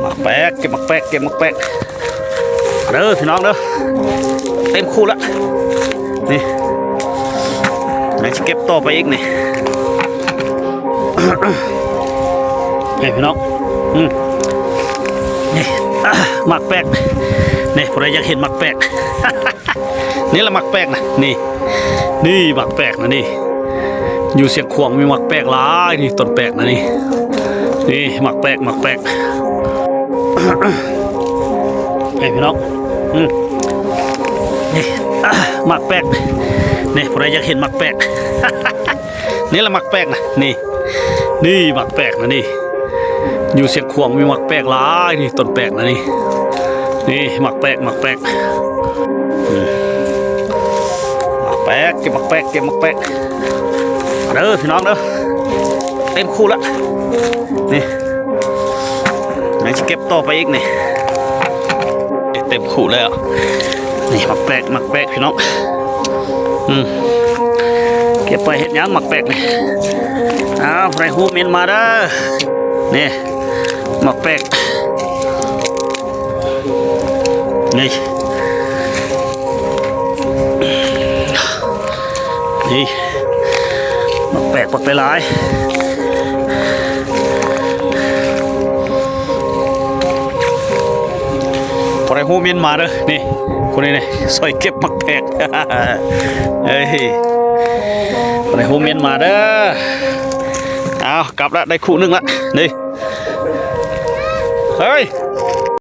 ໝາກແປກ ເກັບໝາກແປກ ເກັບໝາກແປກເດີພີ່ນ້ອງເດີ ເຕັມຄູ່ລະ ນີ້ ຍັງຊິເກັບຕໍ່ໄປອີກນີ້ ນີ້ພີ່ນ້ອງ ອືມ ນີ້ ໝາກແປກ ນີ້ ຜູ້ໃດຢາກເຫັນໝາກແປກ ນີ້ລະໝາກແປກນະ ນີ້ ນີ້ໝາກແປກນະນີ້ ຢູ່ຊຽງຂວາງມີໝາກແປກຫຼາຍ ນີ້ຕົ້ນແປກນະນີ້ ນີ້ໝາກແປກ ໝາກແປກ ນີ້ພີ່ນ້ອງ ອືມ ນີ້ ໝາກແປກ ນີ້ ຜູ້ໃດຢາກເຫັນໝາກແປກ ນີ້ລະໝາກແປກນະ ນີ້ ນີ້ໝາກແປກນະນີ້ ຢູ່ຊຽງຂວາງມີໝາກແປກຫຼາຍ ນີ້ຕົ້ນແປກນະນີ້ ນີ້ໝາກແປກ ໝາກແປກ ອືມ ໝາກແປກ ເກັບໝາກແປກ ເກັບໝາກແປກເດີພີ່ນ້ອງເດີ ເຕັມຄູ່ລະ ນີ້ ຍັງຊິເກັບຕໍ່ໄປອີກນີ້ ເຕັມຄູ່ແລ້ວ ນີ້ໝາກແປກ ໝາກແປກພີ່ນ້ອງ ອືມ ເກັບໄປເຮັດຫຍັງໝາກແປກນີ້ ອ້າວ ໃຜຮູ້ເມັ້ນມາເດີ ນີ້ ໝາກແປກ ນີ້ ນີ້ ໝາກແປກ ໝາກຫຼາຍໆ ໃຜຮູ້ເມັ້ນມາເດີ ນີ້ ຄົນນີ້ນີ້ ຊ່ອຍເກັບໝາກແປກ ເອີຍ ໃຜຮູ້ເມັ້ນມາເດີ ອ້າວ ກັບລະ ໄດ້ຄູ່ໜຶ່ງລະ ນີ້ ເຮີ້ຍ